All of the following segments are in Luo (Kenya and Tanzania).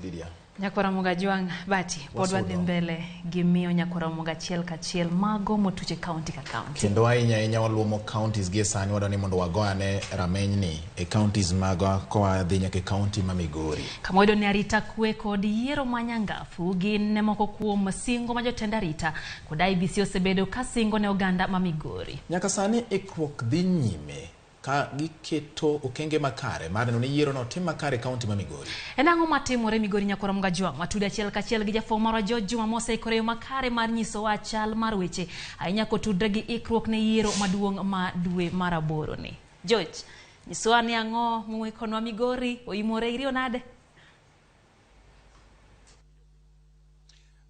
Lydia. Nyakwara Mugajwang' Bati pod wadhi mbele gi miyo nyakwara Muga achiel kachiel mago motuch e kaunti ka kaunti. Kendo ahinya ahinya waluomo counties gi sani wadwa ni mondo wagoyane ramenyni e counties magwa koa dhi nyaka e county ma Migori. Kama wayudo ni arita kwe kod yiero ma nyangafu gin ne moko kuom singo ma jotend arita kod IEBC osebedo ka singo ne oganda ma Migori. Nyaka sani ikruok dhi nyime ka giketo okenge makare mar neno ni yiero no otim makare e kaunti ma Migori. En ang'o matimore Migori nyakwara Mugajwang'? Watude achiel kachiel gi jafwambo marwa George Juma moseikore yo makare mar nyisowa chal mar weche ahinya kotudre gi ikruok ne yiero maduong' ma dwe mar aboro ni. George, nyisowa ni ang'o muikonwa Migori, oimore iriyo nade?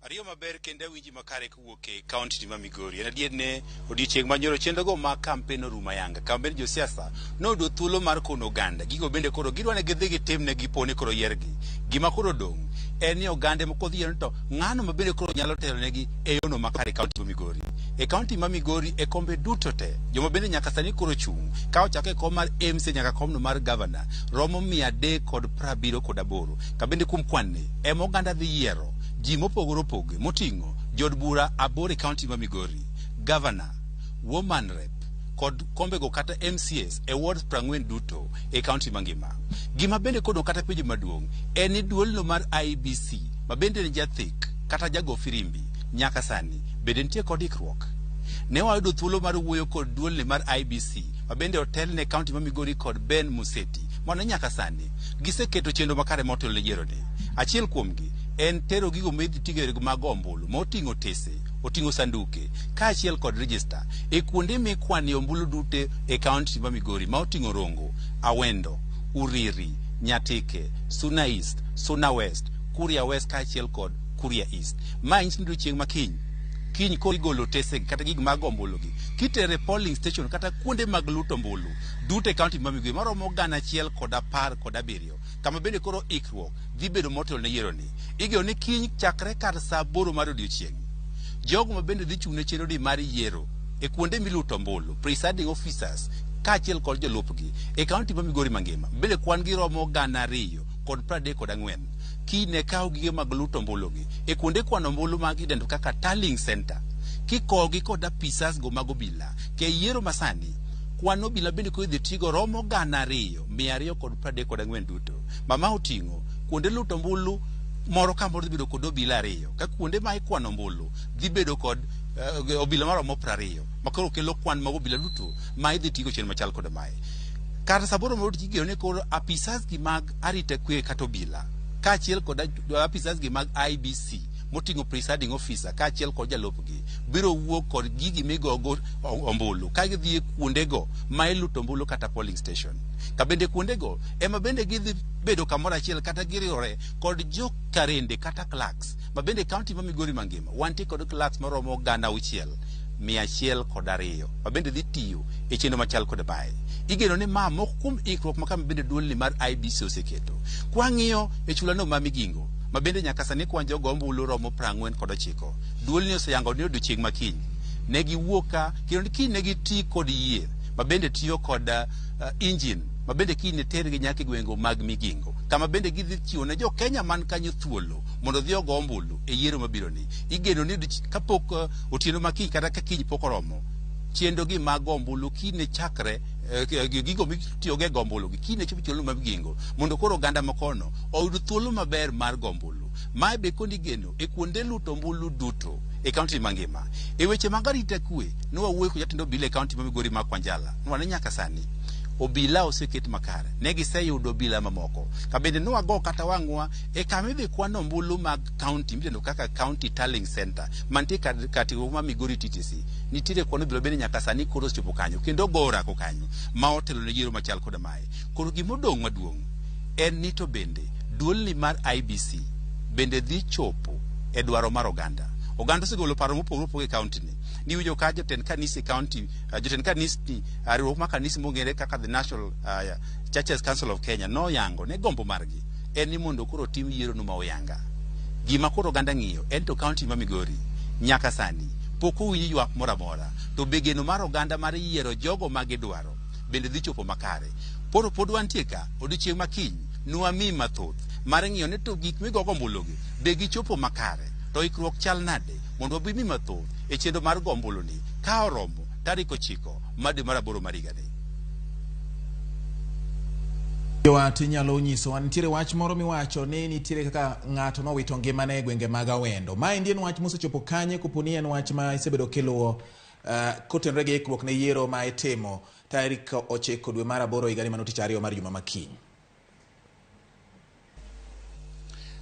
Ariyo maber kendo awinji makare kowuok e kaunti ma Migori. En adier ne odiochieng' ma nyoro chenrogo mag kampen orumo ayanga. Kampen josiasa noyudo thuolo mar kono oganda. Gigo bende koro gidwa ni gidhi gitim ne gipo ni koro yiergi. Gima koro odong' en ni oganda ema kodhi yiero to ng'ano ma bende koro nyalo telo negi e yono makare e kaunti ma Migori. E kaunti ma Migori e kombe duto te, joma bende nyaka sani koro chung' ka ochako e kom mar MCA nyaka komno mar gavana romo 378. Ka bende kuom kwan ni ema oganda dhi yiero ji mopogore opogore moting'o jood bura aboro e kaunti ma Migori, gavana, woman rep kod kombego kata MCAs e wards 40 duto e kaunti mangima. Gima bende kodong' kata penjo maduong' en ni duolno mar IEBC ma bende en jathek kata jago firimbi nyaka sani bende nitie kod ikruok. Ne wayudo thuolo mar wuoyo kod duolni mar IEBC ma bende otelne kaunti ma Migori kod Ben Museti mano nyaka sani giseketo chenro makare motelo ne yiero ni. Achiel kuomgi en tero gigo ma idhi tigo mag ombulu moting'o otese, oting'o sanduke kaachiel kod register e kuonde mikwanie ombulu duto e kaunti ma Migori ma oting'o Rongo, Awendo, Uriri, Nyatike, Suna East, Suna West, Kuria West kaachiel kod Kuria East. Ma nyiso ni odiochieng' ma kiny kiny koro igolo otese kata gig mag ombulu gi kitere polling station kata kuonde mag luto ombulu duto e kaunti ma Migori maromo 1017 kama bende koro ikruok dhi bedo motelo ne yiero ni. Igeno ni kiny chakre kar saa 8 mar odiochieng', jogo ma bende dhi chung' ne chenro ni mar yiero e kuonde miluto ombulu, presiding officers kaachiel kod jolupgi e kaunti ma Migori mangima bende kwan gi romo 2034 kiny ne kaw gige mag luto ombulu gi e kuonde kwano ombulu mag idendo kaka tallying center kikogi kod apisas go mag obila ke yiero masani kwan obila bende koro idhi tigo romo 2234 duto. Mama oting'o kuonde luto ombulu moro ka moro dhi bedo kod obila ariyo ka kuonde ma ikwano ombulu dhi bedo kod obila maromo 20 ma koro kelo kwan mag obila duto ma idhi tigo chenro machal kod mae. Kar saa 8 mar odiechieng' igeno ni koro apisas gi mag arita kwe kata obila kaachiel kod apisas gi mag IEBC moting'o presiding officer kaachiel kod jalupgi biro wuok kod gigi migogo ombulu ka gidhi e kuondego ma iluto ombulu kata polling station. Ka bende kuondego ema bende gidhi bedo kamoro achiel kata giriwore kod jokarende kata clerks ma bende kaunti ma Migori mangima wantie kod clerks maromo 6102 ma bende dhi tiyo e chenro machal kod mae. Igeno ni ma moko kuom ikruok ma kama bende duolni mar IEBC oseketo. Kwang'iyo e chulano ma Migingo ma bende nyaka sani kwan jogo ombulu romo 49, duolni oseyango ni odiochieng' ma kiny ne giwuok ka kendo kiny ne giti kod yie ma bende tiyo kod engine ma bende kiny ne tergi nyaka e gwenge mag Migingo kama bende gidhi chiwo ne jo Kenya man kanyo thuolo mondo odhi ogo ombulu e yiero mabiro ni. Igeno ni kapok otieno ma kiny kata ka kiny pok oromo, chenro gi mag go ombulu kiny ne chakre gigo mitiyogo e go ombulu gi kiny ne chop e chenro mag Migingo mondo koro oganda makono oyud thuolo maber mar go ombulu. Mae be koni igeno e kuonde luto ombulu duto e kaunti mangima. E weche mag arita kwe, ne wawuoyo kod jatend obila e kaunti ma Migori Mark Wanjala. Nwawacho ni nyaka sani obila oseket makare, ne giseyudo obila mamoko. Ka bende ne wago kata wang'wa e kama idhi kwan ombulu mag kaunti midendo kaka County Tallying Center mantie kar tiegruok ma Migori TTC. Nitiere kwan obila bende nyaka sani koro osechopo kanyo kendo ogo orako kanyo ma otelo ne yiero machal koda mae. Koro gimodong' maduong' en ni to bende duolni mar IEBC bende dhi chopo e dwaro mar oganda. Oganda osegolo paro mopogore opogore e kaunti ni. Niwinjo ka jotend kanisa e kaunti, jotend kanisni, riwruok mar kanisni mong'ere kaka the National Churches Council of Kenya noyango ne gombo margi en ni mondo koro otim yiero no ma oyanga. Gima koro oganda ng'iyo en to kaunti ma Migori nyaka sani pok owinj ywak moro amora to be geno mar oganda mar yiero jogo ma gidwaro bende dhi chopo makare. Koro pod wantie ka odiochieng' ma kiny nwami mathoth mar ng'iyo ni to gik migogo ombulugi be gichopo makare, to ikruok chal nade mondo wabi mathoth e chenro mar go ombuluni ka oromo tarik 9 mar dwe mar 8 mar higani. Jowat inyalo nyisowa nitiere wach moro miwacho ni nitiere kaka ng'ato nowito ngimane e gwenge mag Awendo. Maendi en wach mosechopo kanye kopo ni en wach ma isebedo kiluwo kotenore gi ikruok ne yiero ma itimo tarik 9 dwe mar 8 higani mano tich ariyo mar juma makiny.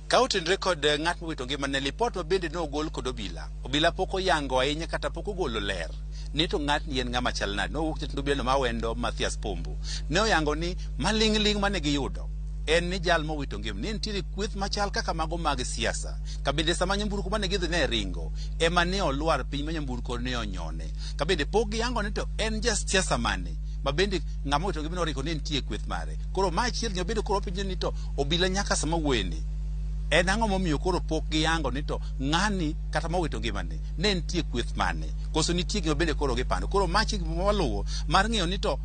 Ka otenore kod ng'at mowito ngimane, lipot ma bende nogol kod obila. Obila pok oyango ahinya kata pok ogolo ler ni to ng'atni en ng'ama chal nade. Nowuok jatend obila no ma Awendo Mathias Pombo. Ne oyango ni maling'ling' mane giyudo en ni jal mowito ngimane ne nitiere kweth machal kaka mago mag siasa. Ka bende sama nyamburko mane gidhi ne ringo ema ne olwar piny ma nyamburko ne onyone. Ka bende pok giyango ni to en jasiasa mane ma bende ng'ama owito ngimane oriko ne nitie kweth mare. Koro ma achiel gima bende koro wapenjo ni to obila nyaka sama wuoyeni en ang'o momiyo koro pok giyango ni to ng'ani kata mowito ngimane ne nitie kweth mane, koso nitie gima bende koro gipando. Koro ma achiel gima waluwo mar ng'iyo ni to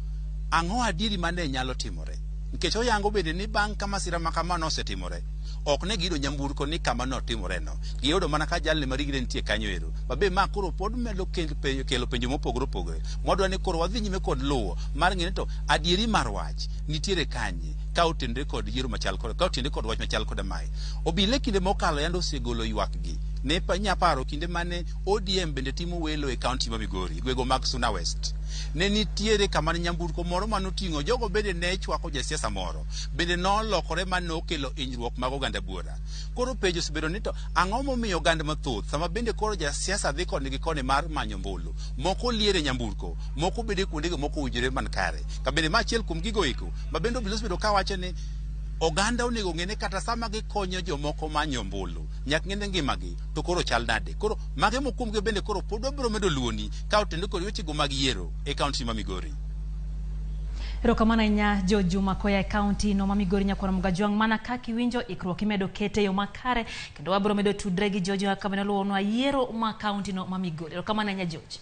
ang'o adieri mane nyalo timore, nikech oyango bende ni bang' ka masira ma kama nosetimore ok ne giyudo nyamburko ni kama notimore no, giyudo mana ka jalni ma ringre nitie kanyo ero. Ma be ma koro pod medo kelo penjo mopogore opogore mwadwa ni koro wadhi nyime kod luwo mar ng'eyo ni to adieri mar wach nitiere kanye ka otenore kod yiero machal kod ka otenore kod wach machal koda mae. Obila e kinde mokalo yande osegolo ywakgi ne nyaparo kinde mane ODM bende timo welo e kaunti ma Migori, gwego mag Suna West. Ne nitiere kama nyamburko moro manoting'o jogo bende ne chwako jasiasa moro bende nolokore ma nokelo hinyruok mag oganda buora. Koro penjo osebedo ni to ang'o momiyo oganda mathoth sama bende koro jasiasa dhi koni gi koni mar manyo ombulu, moko liere nyamburko, moko bede kuondego moko owinjore man kare. Ka bende ma achiel kuom gigo eko ma bende obila osebedo kawacho ni oganda onego ng'e ni kata sama gikonyo jomoko manyo ombulu nyaka ng'e ni ngimagi to koro chal nade. Koro mage moko kuomgi bende koro pod wabiro medo luwoni ka otenore kod wechego mag yiero e kaunti ma Migori. Erokamano ahinya Jo Juma koya e kaunti no ma Migori nyakwar Mugajwang'. Mana kaka iwinjo ikruok imedo kete e yo makare kendo wabiro medo tudre gi Jojo kaka bende oluwonwa yiero ma kaunti no ma Migori. Erokamano ahinya George.